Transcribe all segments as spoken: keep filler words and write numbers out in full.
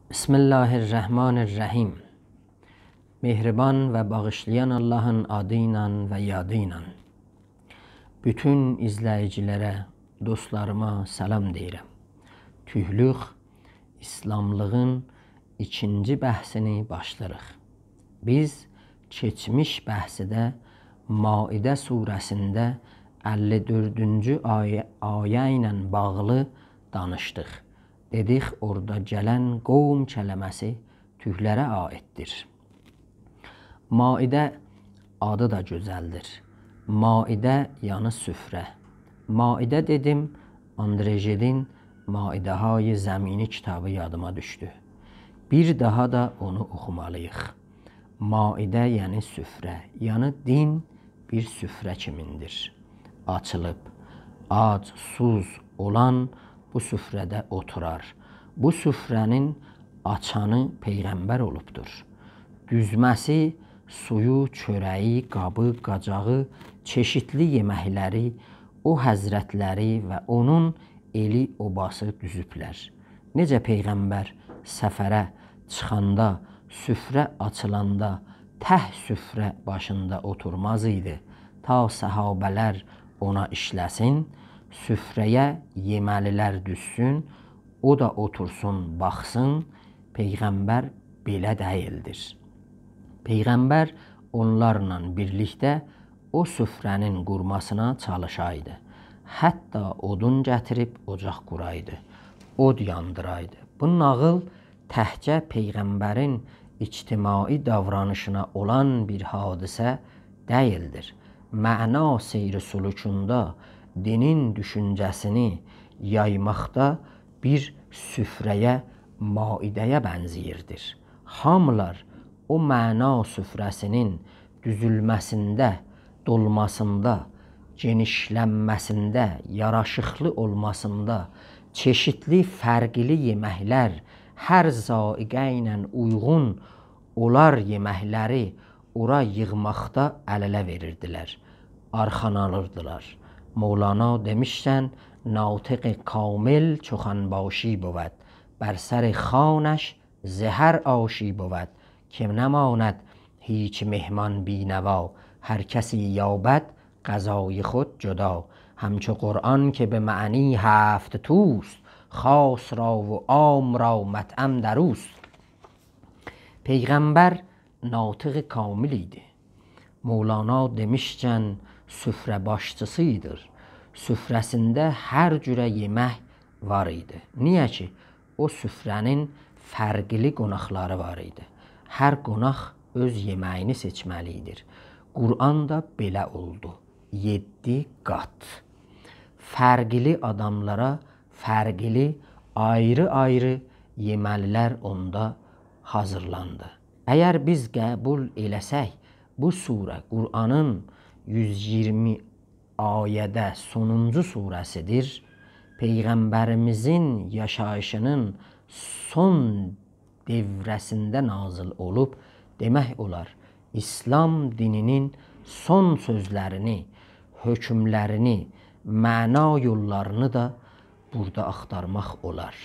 بسم الله الرحمن الرحیم. مهربان و باغیشلایان آللاهین آدی ایله و یادی ایله. بوتون ایزله‌ییجی‌لره، دوستلاریما سلام دئییرم. تورکلوک، ایسلاملیغین ایکینجی بحثینی باشلاییریق. بیز کئچمیش بحثده مائده سوره‌سینده اللی دؤردونجو آیه، آیه ایله باغلی دانیشدیق. دئدیک، اورادا گلن قوم کلمه‌سی تورکلره عایددیر. مائده آدی دا گؤزلدیر. مائده، یعنی سفره. مائده دئدیم، آندره ژدین «مائده‌های زمینی» کیتابی یادیما دوشدو. بیر داها دا اونو اوخومالی‌ییق. مائده، یعنی سفره، یعنی دین بیر سفره کیمیندیر. آچیلیب، آج، سوز اولان بو سفره‌ده اوتورار. بو سفره‌نین آچانی پیغمبر اولوبدور. دوزمه‌سی، سویو، چؤره‌یی، قابی، قاجاغی، چئشیتلی یئمکلری او حضرتلری و اونون ائلی، اوباسی دوزوبلر. نئجه پیغمبر سفره چیخاندا، سفره آچیلاندا تک سفره باشیندا اوتورماز ایدی، تا صحابه‌لر اونا ایشله‌سین، سفره‌یه یئمه‌لی‌لر دوزسون، او دا اوتورسون، باخسین، پیغمبر بئله دئییلدیر. پیغمبر اونلارلا بیرلیکده او سفره‌نین قورماسینا چالیشایدی. حتی اودون گتیریب اوجاق قورایدی، اود یاندیرایدی. بو ناغیل تکجه پیغمبرین اجتماعی داورانیشینا اولان بیر حادثه دئییلدیر. معنا سیر و سلوکوندا دینین دوشونجه‌سینی یایماقدا بیر سفره‌یه، مائده‌یه بنزه‌ییردیر. هامیلار او معنا سفره‌سینین دوزولمه‌سینده، دولماسیندا، گئنیشلنمه‌سینده، یاراشیقلی اولماسیندا، چئشیتلی، فرقلی یئمکلر، هر ذائقه ایله اویغون اولار یئمکلری اورا ییغماقدا ال-اله وئریردیلر، آرخان آلیردیلار. مولانا دئمیشکن، «ناطق کامل چو خوان‌باشی بود، بر سر خوانش ز هر آشی بود، که نماند هیچ مهمان بی‌نوا، هر کسی یابد غذای خود جدا. همچو قرآن که به معنی هفت توست، خاص را و عام را مطعم در اوست.» پیغمبر ناطق کامل ایدی. مولانا دئمیشکن، سفره باشچیسی ایدی. سفره‌سینده هر جوره یئمک وار ایدی. نییه کی، او سفره‌نین فرقلی قوناقلاری وار ایدی. هر قوناق اؤز یئمه‌یینی سئچمه‌لی ایدی. قرآن دا بئله اولدو. یئددی قات. فرقلی آداملارا فرقلی، آیری-آیری یئمه‌لی‌لر اوندا حاضیرلاندی. اگر بیز قبول ائله‌سک، بو سوره قرآنین یوز ایگیرمی آیه‌ده سونونجو سوره‌سیدیر، پیغمبریمیزین یاشاییشینین سون دؤوره‌سینده نازل اولوب، دئمک اولار، ایسلام دینینین سون سؤزلرینی، حکملرینی، معنا یوللارینی دا بورادا آختارماق اولار.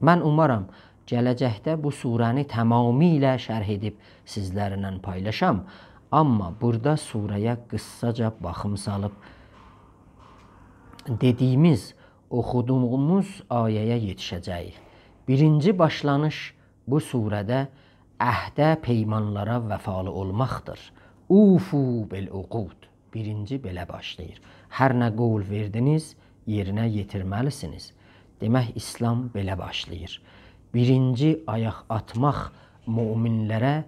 من اومارام، گله‌جکده بو سوره‌نی تمامیله شرح ائدیب سیزلرله پایلاشام. آمما بورادا سوره‌یه قیسساجا باخیم سالیب، دئدیییمیز، اوخودوغوموز آیه‌یه یئتیشه‌جه‌ییک. بیرینجی باشلانیش بو سوره‌ده عهده، پیمانلارا وفالی اولماقدیر. «اوفوا بالعقود.» بیرینجی بئله باشلاییر. هر نه قول وئردینیز، یئرینه یئتیرمه‌لیسینیز. دئمک، ایسلام بئله باشلاییر. بیرینجی آیاق آتماق مؤمنلره،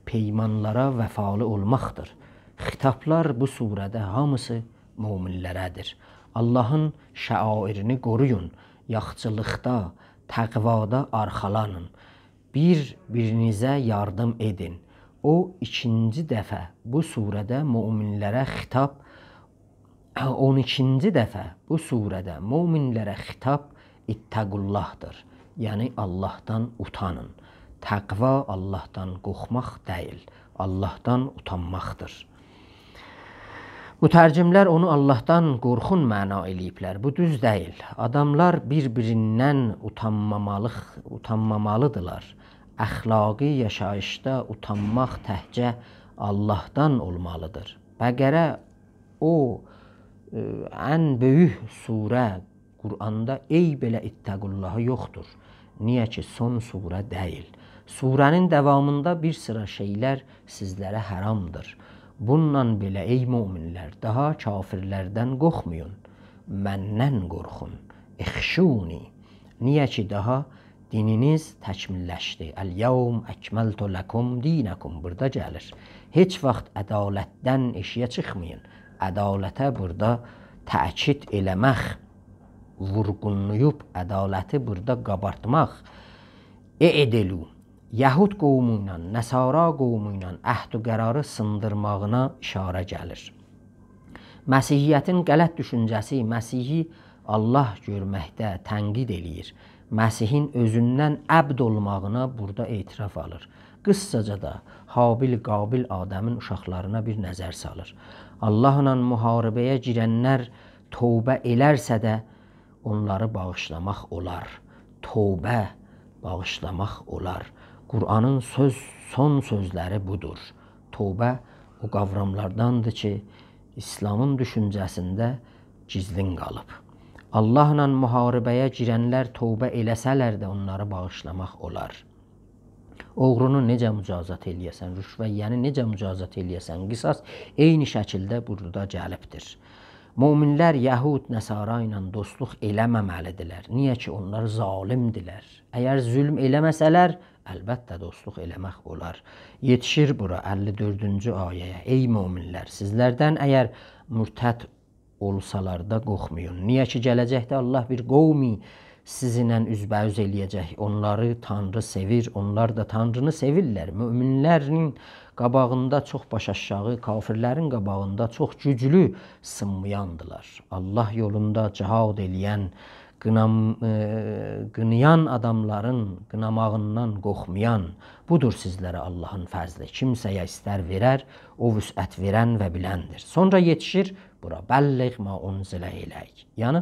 پیمانلارا وفالی اولماقدیر. خطابلار بو سوره‌ده هامیسی مؤمنلره‌دیر. آللاهین شعائرینی قورویون، یاخچیلیقدا، تقوادا آرخالانین. بیر-بیرینیزه یاردیم ائدین. او ایکینجی دفعه بو سوره‌ده مؤمنلره خطاب، اون ایکینجی دفعه بو سوره‌ده مؤمنلره خطاب «اتقوا الله»دیر. یعنی آللاهدان اوتانین. تقوا آللاهدان قورخماق دئییل، آللاهدان اوتانماقدیر. مترجملر اونو «آللاهدان قورخون» معنا ائله‌ییبلر. بو دوز دئییل. آداملار بیر-بیریندن اوتانمامالی، اوتانمامالیدیرلار. اخلاقی یاشاییشدا اوتانماق تکجه آللاهدان اولمالیدیر. بقره او، ائ، ان بؤیوک سوره قرآندا، ای بئله اتقوا اللهی یوخدور. نییه کی، سون سوره دئییل. سوره‌نین داوامیندا بیر سیرا شئیلر سیزلره حرامدیر. بونونلا بئله، ای مؤمنلر، داها کافرلردن قورخمایین. مندن قورخون. اخشونی. نییه کی، داها دینینیز تکمیللشدی. الیوم اکملت لکم دینکم بورادا گلیر. هئچ واخت عدالتدن ائشییه چیخمایین. عدالته بورادا تأکید ائله‌مک، وورغونلاییب عدالتی بورادا قابارتماق. اعدلوا. یهود قومو ایله، نصارا قومو ایله عهد و قراری سیندیرماغینا اشاره گلیر. مسیحیتین غلط دوشونجه‌سی، مسیحی آللاه گؤرمکده تنقید ائله‌ییر. مسیحین اؤزوندن عبد اولماغینا بورادا اعتراف آلیر. قیسساجا دا، هابیل، قابیل آدمین اوشاقلارینا بیر نظر سالیر. آللاهلا محاربه‌یه گیرنلر توبه ائلرسه ده، اونلاری باغیشلاماق اولار. توبه باغیشلاماق اولار. قرآنین سؤز، سون سؤزلری بودور. توبه او قاوراملارداندیر کی، ایسلامین دوشونجه‌سینده گیزلین قالیب. آللاهلا محاربه‌یه گیرنلر توبه ائله‌سه‌لر ده اونلاری باغیشلاماق اولار. اوغرونو نئجه مجازات ائله‌یه‌سن، رشوه ییینی نئجه مجازات ائله‌یه‌سن، قصاص عینی شکیلده بورادا گلیبدیر. مؤمنلر یهود، نصارا ایله دوستلوق ائله‌مه‌مه‌لیدیرلر. نییه کی، اونلار ظالمدیرلر. اگر ظلم ائله‌مه‌سه‌لر، البته دوستلوق ائله‌مک اولار. یئتیشیر بورا، اللی دؤردونجو آیه‌یه. ای مؤمنلر، سیزلردن اگر مرتد اولسالار دا قورخمایین. نییه کی، گله‌جکده آللاه بیر قومی سیزینله اوزبه‌اوز ائله‌یه‌جک. اونلاری تانری سئویر، اونلار دا تانرینی سئویرلر. مؤمنلرین قاباغیندا چوخ باش آشاغی، کافرلرین قاباغیندا چوخ گوجلو سینمایاندیلار. آللاه یولوندا جهاد ائله‌ین، قینام-، ائ، قینایان آداملارین قیناماغیندان قورخمایان، بودور سیزلره آللاهین فضلی. کیمسه‌یه ایستر وئرر، او وسعت وئرن و بیلندیر. سونرا یئتیشیر بورا، «بلّغ ما انزل الیک.» یعنی،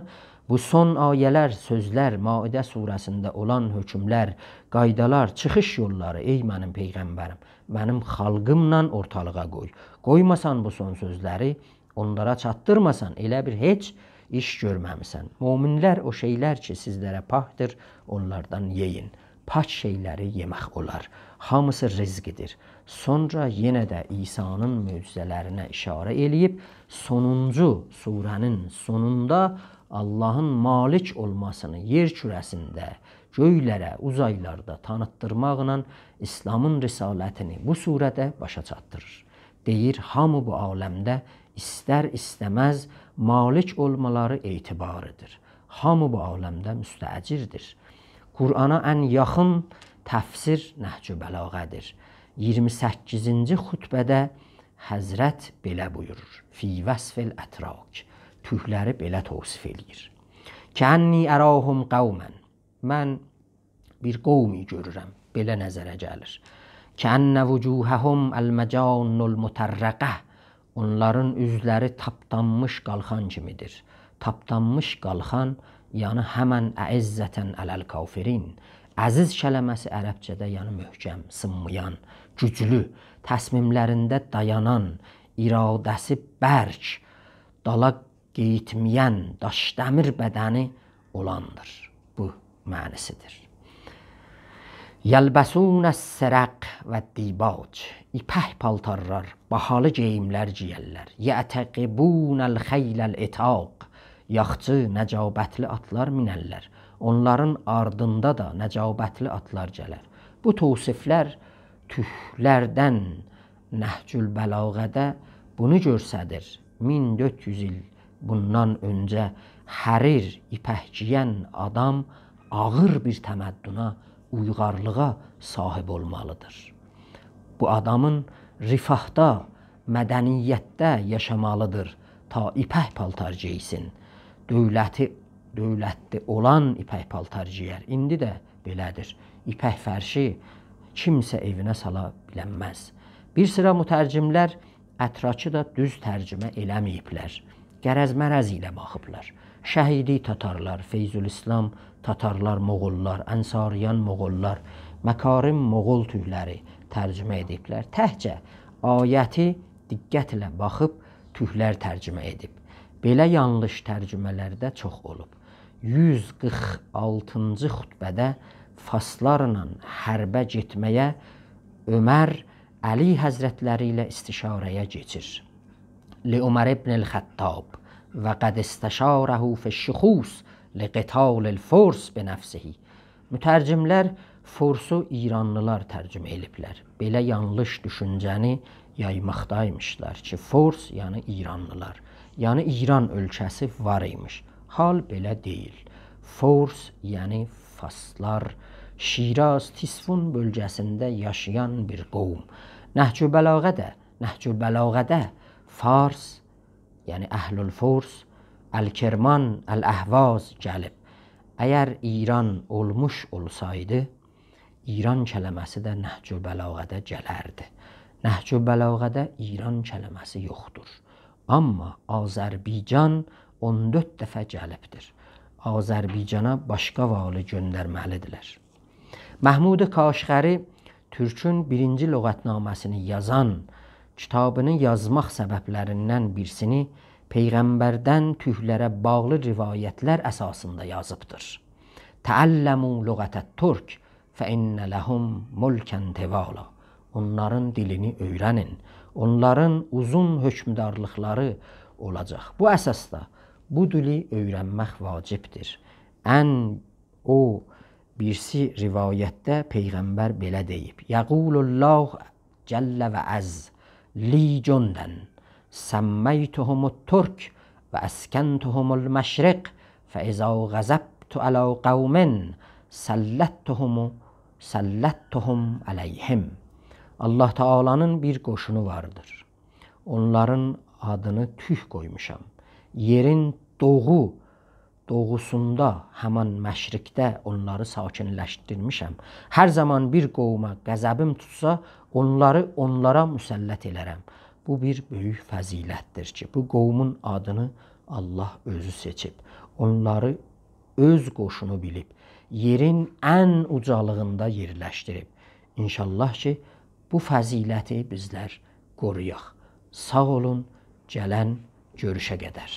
بو سون آیه‌لر، سؤزلر، مائده سوره‌سینده اولان حکملر، قایدالار، چیخیش یوللاری، ای منیم پیغمبریم، منیم خالقیملا اورتالیغا قوی. قویماسان بو سون سؤزلری، اونلارا چاتدیرماسان، ائله بیل هئچ ایش گؤرمه‌میسن. مؤمنلر، او شئیلر کی، سیزلره پاکدیر، اونلاردان یئیین. پاک شئیلری یئمک اولار. هامیسی رزقدیر. سونرا یئنه ده عیسی‌نین معجزه‌لرینه اشاره ائله‌ییب، سونونجو سوره‌نین سونوندا آللاهین مالک اولماسینی یئر کوره‌سینده، گؤیلره، اوزایلاردا تانیتدیرماقلا ایسلامین رسالتینی بو سوره‌ده باشا چاتدیریر. دئییر، هامی بو عالمده ایستر-ایسته‌مز مالک اولمالاری اعتباریدیر. هامی بو عالمده مستأجردیر. قرآنا ان یاخین تفسیر نهج‌البلاغه‌دیر. اییرمی سککیزینجی خطبه‌ده حضرت بئله بویورور: «فی وصف الاتراک»، تورکلری بئله توصیف ائله‌ییر: «کأنی اراهم قوماً»، من بیر قومی گؤرورم، بئله نظره گلیر. «کأن وجوههم المجان المطرقة»، اونلارین اوزلری تاپدانمیش قالخان کیمیدیر. تاپدانمیش قالخان، یعنی همن «أعزةً علی الکافرین». عزیز کلمه‌سی عربجه‌ده، یعنی محکم، سینمایان، گوجلو، تصمیملرینده دایانان، اراده‌سی برک، دالا قئییتمه‌ین، داش‌دمیر بدنی اولاندیر. بو معنی‌سیدیر. «یلبسون السرق والدیباج»، ایپک پالتارلار، باهالی گئییملر گئیرلر. «یعتقبون الخیل العتاق»، یاخچی، نجابتلی آتلار مینرلر. اونلارین آردیندا دا نجابتلی آتلار گلر. بو توصیفلر تورکلردن نهج‌البلاغه‌ده بونو گؤستریر. مین دؤرد یوز ایل بوندان اؤنجه حریر ایپک گئین آدام آغیر بیر تمدنه، اویغارلیغا صاحیب اولمالیدیر. بو آدامین رفاهدا، مدنیتده یاشامالیدیر، تا ایپک پالتار گئیسین. دؤولتی، دؤولتلی اولان ایپک پالتار گئیر. ایندی ده بئله‌دیر. ایپک فرشی کیمسه ائوینه سالا بیلنمز. بیر سیرا مترجملر اتراکی دا دوز ترجمه ائله‌مه‌ییبلر. غرض-مرض ایله باخیبلار. شهیدی تاتارلار، فیض‌الاسلام تاتارلار، مغوللار، انصاریان مغوللار، مکارم مغول تورکلری ترجمه ائدیبلر. تکجه آیتی دقتله باخیب تورکلر ترجمه ائدیب. بئله یانلیش ترجمه‌لر ده چوخ اولوب. یوز قیرخ آلتینجی خطبه‌ده فارسلارلا حربه گئتمه‌یه عمر علی حضرتلری ایله استشاره‌یه کئچیر. لعمر ابن الخطاب و قد استشاره فی الشخوص لقتال الفرس بنفسه. مترجم‌لر فورسو ایرانلیلار ترجمه ائدیبلر. بئله یانلیش دوشونجه‌نی یایماقدایمیشلار کی، فورس، یعنی ایرانلیلار، یعنی ایران اؤلکه‌سی وار ایمیش. حال بئله دئییل. فورس، یعنی فارسلار، شیراز، تیسفون بؤلگه‌سینده یاشایان بیر قوم. نهج‌البلاغه‌ده، نهج‌البلاغه‌ده فارس، یعنی اهل الفرس، الکرمان، الاهواز گلیب. اگر ایران اولموش اولسایدی، ایران کلمه‌سی ده نهج‌البلاغه‌ده گلردی. نهج‌البلاغه‌ده ایران کلمه‌سی یوخدور. آمما آذربایجان اون دؤرد دفعه گلیبدیر. آذربایجانا باشقا والی گؤندرمه‌لیدیرلر. محمود کاشغری، تورکون بیرینجی لغت‌نامه‌سینی یازان، کیتابینی یازماق سبب‌لریندن بیریسینی پیغمبردن تورکلره باغلی روایت‌لر اساسیندا یازیبدیر. «تعلموا لغة الترک فإن لهم ملکاً طوالا.» اونلارین دیلینی اؤیرنین. اونلارین اوزون حکمدارلیقلاری اولاجاق. بو اساسدا بو دیلی اؤیرنمک واجبدیر. ان او بیریسی روایتده پیغمبر بئله دئییب: «یقول الله جل و عز لی جنداً سمیتهم الترک و اسکنتهم المشرق فإذا غضبت علی قوم سلطتهم، سلطتهم علیهم.» الله تعالی‌نین بیر قوشونو واردیر. اونلارین آدینی تورک قویموشام. یئرین دوغو دوغوسوندا، همان مشرقده اونلاری ساکنلشدیرمیشم. هر زامان بیر قوما غضبیم توتسا، اونلاری اونلارا مسلط ائلرم. بو بیر بؤیوک فضیلتدیر کی، بو قومون آدینی الله اؤزو سئچیب. اونلاری اؤز قوشونو بیلیب، یئرین ان اوجالیغیندا یئرلشدیریب. ان‌شاءالله کی، بو فضیلتی بیزلر قورویاق. ساغ اولون، گلن گؤروشه قدر.